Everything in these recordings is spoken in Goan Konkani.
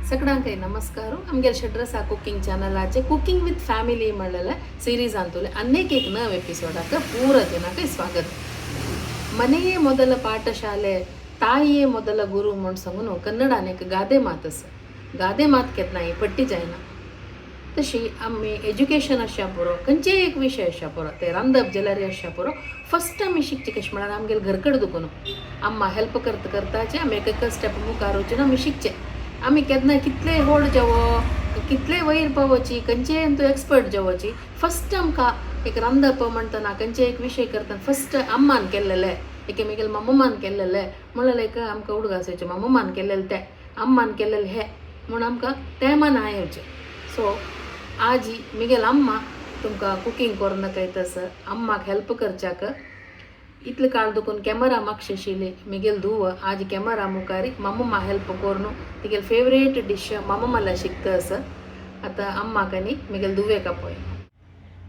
सगळ्यांकय नमस्कार. आमगेले षड्रसा कुकिंग चॅनलाचे कुकिंग विथ फॅमिली म्हणलेले सिरीज ಅಂತುಲೆ ಅನೇಕ एक नव एपिसोडाक ಪೂರ ಜನಕ್ಕೆ ಸ್ವಾಗತ. ಮನೆಯೇ ಮೊದಲ ಪಾಠಶಾಲೆ, ತಾಯಿಯೇ ಮೊದಲ ಗುರು म्हणसंगून ಕನ್ನಡ ಅನೇಕ ಗಾದೆ ಮಾತಸ್. ಗಾದೆ ಮಾತು केन्नाय पट्टी जायना. तशी आमी एज्युकेशन आसच्या पुरो, खंयचेय एक विशय आसच्या पुरो, ते रांदप जाल्यार आसच्या पुरो, फस्ट आमी शिकचे कशें म्हळ्यार आमगेले घरकड दुखून अम्मा हेल्प करता करताचे आमी एक एक स्टेप मुखार वचून आमी शिकचे. आमी केन्ना कितले व्हड जावो, कितले वयर पावोची, खंयचेय तूं एक्सपर्ट जावची, फस्ट आमकां एक रांदप म्हणटना, खंयचे एक विशय करतना फस्ट अम्मान केल्लेले, एकामेकेल मम्मान केल्लेले म्हणल्यार एक आमकां उडगास येवचें, मम्मान केल्लेले ते, अम्मान केल्लेले हे म्हूण आमकां तें मना येवचें. सो आजी मिगेल अम्मा तुमकां कुकींग करून दाखयता. अम्माक हेल्प करच्याक इतले काळ दुखून कॅमरा मागशे आशिल्ली मिगेल धुव आज कॅमरा मुखार मम्मा हेल्प करून तिगेल फेवरेट डिश मम्माला शिकता आसा. आतां अम्माक आनी मिगेल धुवेक आपय.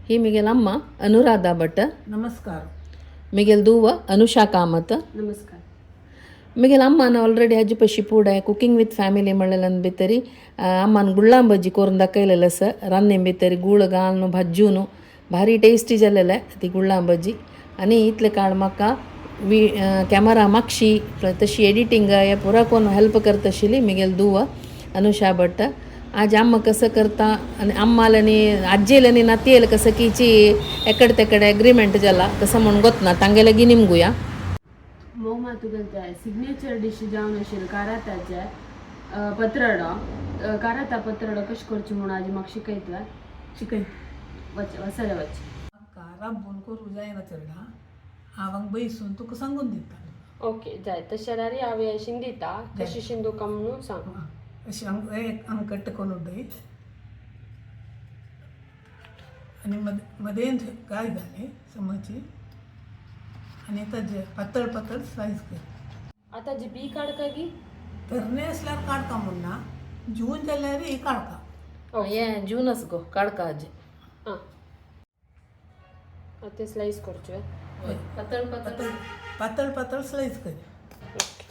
ही मिगेल अम्मा अनुराधा भट. नमस्कार. मिगेल धुव अनुषा कामत. नमस्कार. मिगेल अम्मान ऑलरेडी हाजे पशी पुडे कुकिंग विथ फॅमिली म्हणलेल्यान भितरी अम्मान गुळ्ळां भजी करून दाखयलेलें आसा. रान्ने भितरी गुळ घालून भाजून भारी टेस्टी जालेलें ती गुळ्ळां भजी. आनी इतले काळ म्हाका वी कॅमरा मागशी तशी एडिटींग हे पुरा कोण हेल्प करता आशिल्ली मिगेल धुव अनुषा भट. आज अम्मा कसं करता आनी अम्माल आनी आज्जेल आनी नातयेल कसं कीची एकडे तेकडे एग्रीमेंट जाला कसं म्हूण गोतना तांगेले गी निमगुया. मोमा तुगेले सिग्नेचर डिश जावन आशिल्लें काराताचें पत्रडो. काराता पत्रडो कशें करचें म्हूण आजी म्हाका शिकयतलें? शिकय. वच वसरे वच. म्हाका राबून करूं जायना चड. हांव हांगा बैसून तुका सांगून दिता. ओके, जाय तशें जाल्यार हांव हें शिंदिता कशें शिंदूका म्हणून सांग. आं, अशें हांगा एक हांगा कट्ट करून उडय आनी मदेंत गाय घाली समची आनी ताजे पातळ पातळ स्लायस कर. आतां जी बी काडका गी? तरणे आसल्यार काडका म्हूण ना, जून जाल्यार काडका. हें जूनस गो काडका आजी. आं, आतां ते स्लायस करचें. हय. पातळ पातळ. पातळ पातळ पातळ स्लायस कर. ओके.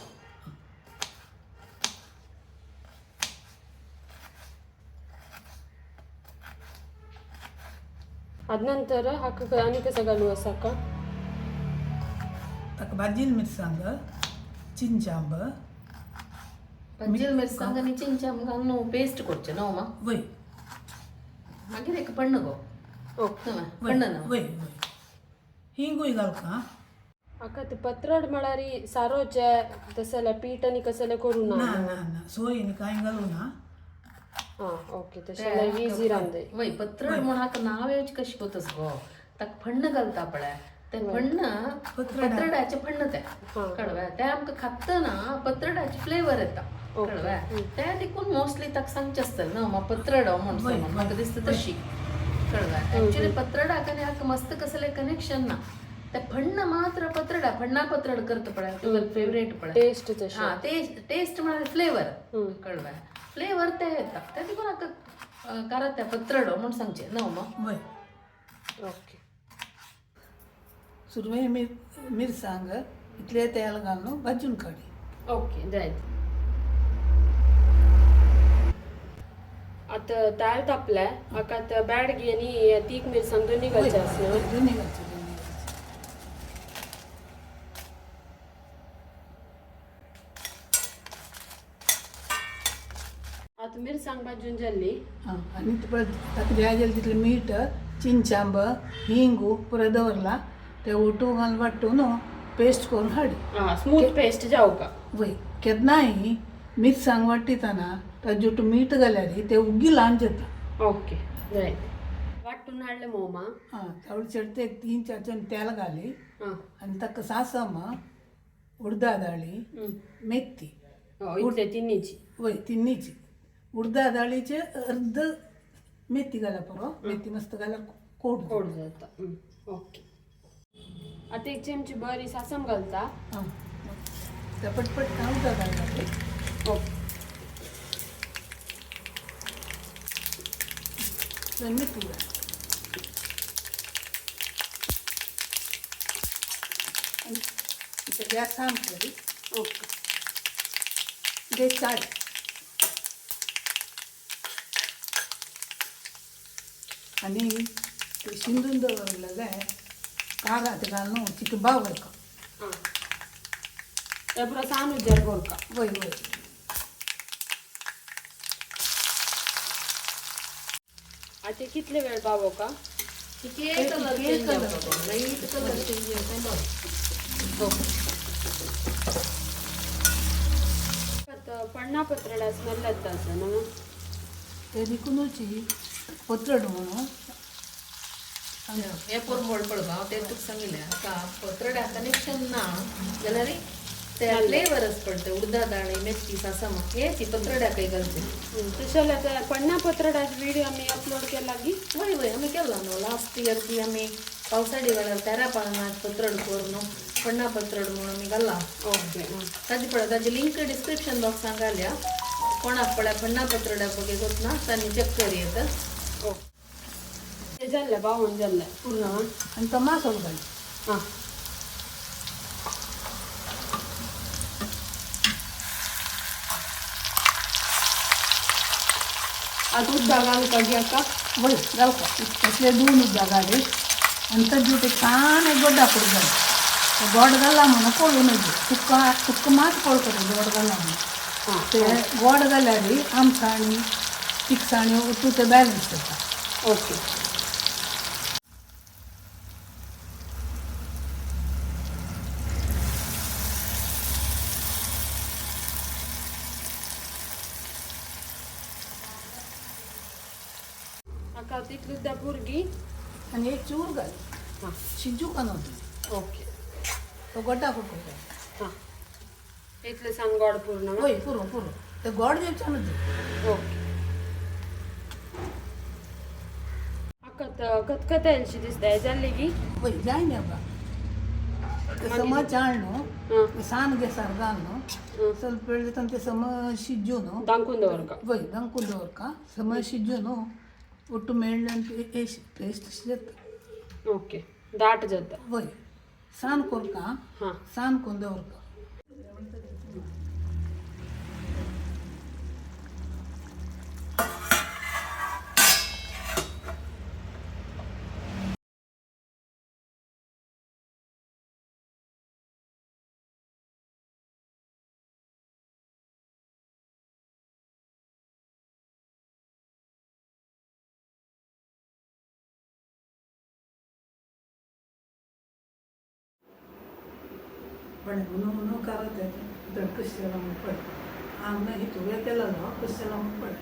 आद नंतर हाका आनी कसं घालू आसा का? ताका भाजील मिरसांग, चिंचांब. भाजील मिरसांग आनी चिंचाम घालून पेस्ट करचें न्हू मा? वय. मागीर एक पण्ण गो. ओके. वय. पण्ण न्हू? वय वय, हिंगूय घालका. हाका ते पत्रड म्हळ्यार सारोचे तशें जाल्यार पीठ आनी कसलें जाल्यार करूं ना. ना? ना ना, सोय आनी कांय घालूं ना. आं, ओके, तशें जाल्यार इजी रांदय. वय, पत्रड म्हूण हाका नांव येवचें कशें कोतस गो? ताका फण्ण घालता पळय, तें फण्ण. पत्रडाचें फण्ण तें. कळवें? तें आमकां खातना पत्रडाचें फ्लेवर येता. कळवें? तें देखून मोस्टली ताका सांगचें आसतलें न्हू म्हाका पत्रडो म्हूण सांगून म्हाका दिसता तशी. कळवें? एक्चुअली पत्रडाक आनी हाका मस्त कसलें कनेक्शन ना. तें फण्ण मात्र पत्रडा फण्णा पत्रड करता पळय, तुगेलें फेवरेट पळय. टेस्ट तशें. हां, ते टेस्ट म्हळ्यार फ्लेवर. कळवें? फ्लेवर ते येता तें देखून हाका कारात्या पत्रडो म्हूण सांगचें न्हू मा? वय. ओके. सुरवे मिरसांग इतलें तेल घालून भाजून काडी. ओके, जायत. आतां तेल तापलें, हाका आतां बेडगी आनी तीख मिरसांग दोनी घालचें आसा न्हू? दोनी घालचे, दोनी घालचे. आतां मिरसांग भाजून जाल्ली. आं, आनी पळय, ताका जाय जाल्यार तितलें मीठ, चिंचांब, हिंगू पुरो दवरला. ते ओटू घालून वांटून पेस्ट करून हाड. आं, स्मूथ पेस्ट जावका. वय, केन्नाय मिरसांग वांटितना ताजे मीठ घाल्यार ते उग्गी ल्हान जाता. ओके, जायत. वांटून हाडलें मोमा. आं, तावळ चडते एक 3-4 चमचे तेल घाली. आनी ताका सासम, उडदा दाळी, मेथी. इतले तिन्हीची? वय, तिन्हीची. उडदा दाळीचे अर्द मेथी घाल्यार पुरो. मेथी मस्त घाल्यार कोड. कोड जाता. ओके, आतां एक चमची बरी सासम घालता. आं, ते पटपट उडदा दाळ घाली. ओके. मेथी घाल आनी गॅस साम करी. ओके. गॅस चाड. आनी ते शिंदून दवरलें जाय कागात घालून चिक बाव वयता. हां, ते पुरो सान उज्जार कोरका. वय वय. आतां कितले वेळ बावो का? कलर चेंज जावपा, लायट कलर चेंज जावपा. ओके. पण्णा पत्रडा स्मेल येता आसा न्हू? ते विकूनची पत्रड म्हणून. हे पोरमोळ पळोवपा हांव तें तुका सांगिल्लें आतां पत्रड्या कनेक्शन ना जाल्यार ते फ्लेवरच पडटा. उडदा दाळ, मेथी, सासम हे ती पत्रड्या काही घालचे. तशें जाल्यार ते पण्णा पत्रडाचे व्हिडिओ आमी अपलोड केला की? वय वय, आमी केला न्हू लास्ट इयर ती आमी पावसाळी वेळार तेरा पाळणात पत्रड करून पण्णा पत्रड म्हणून आमी घाला. ओके. ताजी पळय, ताजी लिंक डिस्क्रिप्शन बॉक्सान घालया. कोणाक पळय पण्णा पत्रडा बगे ना तांणी चेक कर येता. ओके, ते जाल्लें बावून जाल्लें पूर्ण. आनी तो मासोल घाल. हां. आतां उदक घालपा गी आका? वय, घालपा तसले दोन उदक घाली आनी ताजे ते छान एक गोडा करून घाल. ते गोड घाला म्हणून पळोवं नजो, तुका तुका मात पळोवपा ते गोड घाला म्हणून. हां. ते गोड घाल्यार आमसाणी तिखसाणी ओतू ते बॅलन्स जाता. ओके. आका तितलूच दा भुरगीं. आनी एक चूर घाल. हां. शिजूका न्हू. ओके. तो गोडा करून घाल. हां, इतलें सांग गोड पूर्ण. वय, पुरो पुरो, ते गोड जेवचा न्हू. ओके. आका खतखत येयलशी दिसता, हें जाल्लें की? वय, जाय न्ही आतां ते समा चाळ न्हू. हां. सान गॅसार घाल न्हू, ಸ್ವಲ್ಪ वेळ जाता ते सम शिजू न्हू. दांकून दवरका. वय, दामकून दवरका, सम शिजू न्हू, ಒಟ್ಟು ಮೇಳ್ಳೆ ಪೇಸ್ಟ್ जाता. ओके, दाट जाता. वय, सान कोरका. हां. सान कोन्न दवरका. पळय न्हू न्हू करत कशें जालां म्हूण पळय. आमी हितून केला न्हू, कशें जालां म्हूण पळय,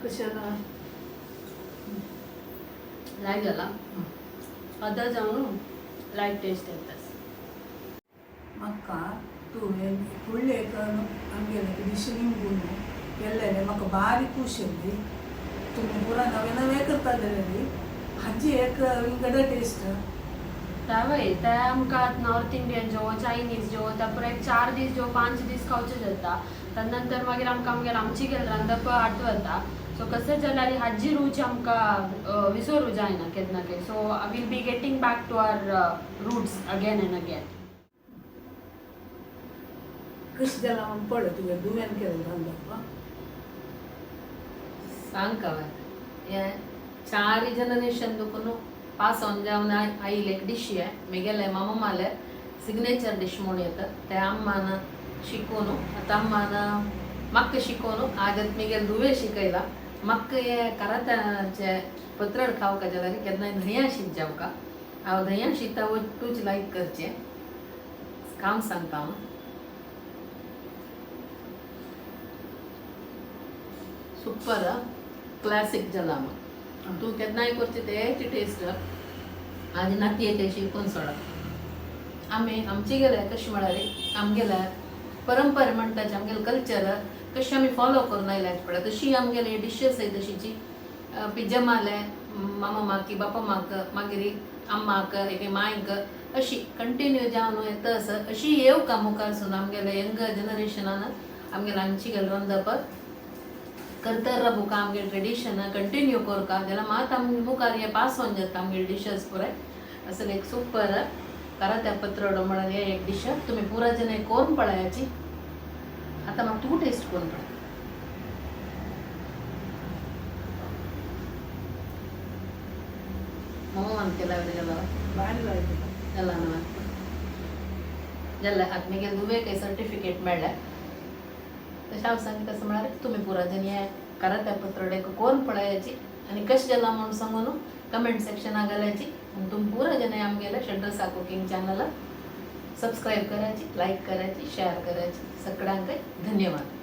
कशें जालां. लायक जाला. आतां जावन लायक टेस्ट येता. म्हाका तुवें फुडलें एक आमगेलें डिश निमगून केल्लें म्हाका बारीक खूश जाली. तुमी पुरा नवें नवें करता जाल्यार हाजी एक विंगड टेस्ट. वय, ते आमकां नॉर्थ इंडियन जेवो, चायनीज जेवो, त्या पुरो एक 4 दीस जेवो, 5 दीस खावचें जाता. त्या नंतर मागीर आमकां आमगेर आमची गेल रांदप आठवता. सो कशें जाल्यार हाजी रूच आमकां विसरू जायना केन्ना K. So will be getting back to our roots again and again. कशें जालां म्हूण पळय, तुवें दुवेन केलें रांदप. सांग हांवें हे चार जनरेशन दुखून पास ऑन जावन आयिल्ले एक डिश. हे मेगेले मामाले सिग्नेचर डिश म्हणून येता. ते अम्मान शिकोवन आतां अम्मान म्हाका शिकोवन आज मेगेले धुवे शिकयला म्हाका. हे करात्याचे पत्रड खावका जाल्यार केन्नाय धंया शीत जावका. हांव धंया शीत तूच लायक करचें काम सांगता हांव. सुपर क्लासिक जाला. तूं केन्नाय करची तेची टेस्ट. आज नातयेचे शिकून सोडा. आमी आमचे गेले कशें म्हळ्यार आमगेले परंपरा म्हणटाचे, आमगेले कल्चर कशें आमी फॉलो करून आयल्यात पळय, तशी आमगेले डिशेस आसाय तशीची पिजमाले मामा माकी बापा माक मागीर अम्माक एक मांयक अशी कंटिन्यू जावन येता आसा. अशी येवका मुखार सून आमगेले यंग जनरेशनान आमगेले आमची गेले रांदप करतर बुका आमगे ट्रेडिशन कंटिन्यू करका जाल्यार मात आमी मुखार हे पास ऑन जाता आमगे डिशेस पुराय. असले एक सुपर करात्या पत्रडो म्हळ्यार हे एक डिश तुमी पुरा जण कोरून पळयाची. आतां म्हाका तूं टेस्ट करून पळय. मोमो ಅಂತ केला गेला भारी लागते. जाला ना जाला आत मागीर दुवे काही सर्टिफिकेट मेळ्ळें. तशें हांव सांगता तसं म्हळ्यार तुमी पुरा जन हे करात पत्रडे कोण पळयाची आनी कशें जाला म्हूण सांगून कमेंट सेक्शना घालायची. आनी तुमी पुरा जन आमगेले शेड्रसा कुकिंग चॅनलाक सबस्क्राईब करायची, लाईक करायची, शेअर करायची. सगळ्यांक धन्यवाद.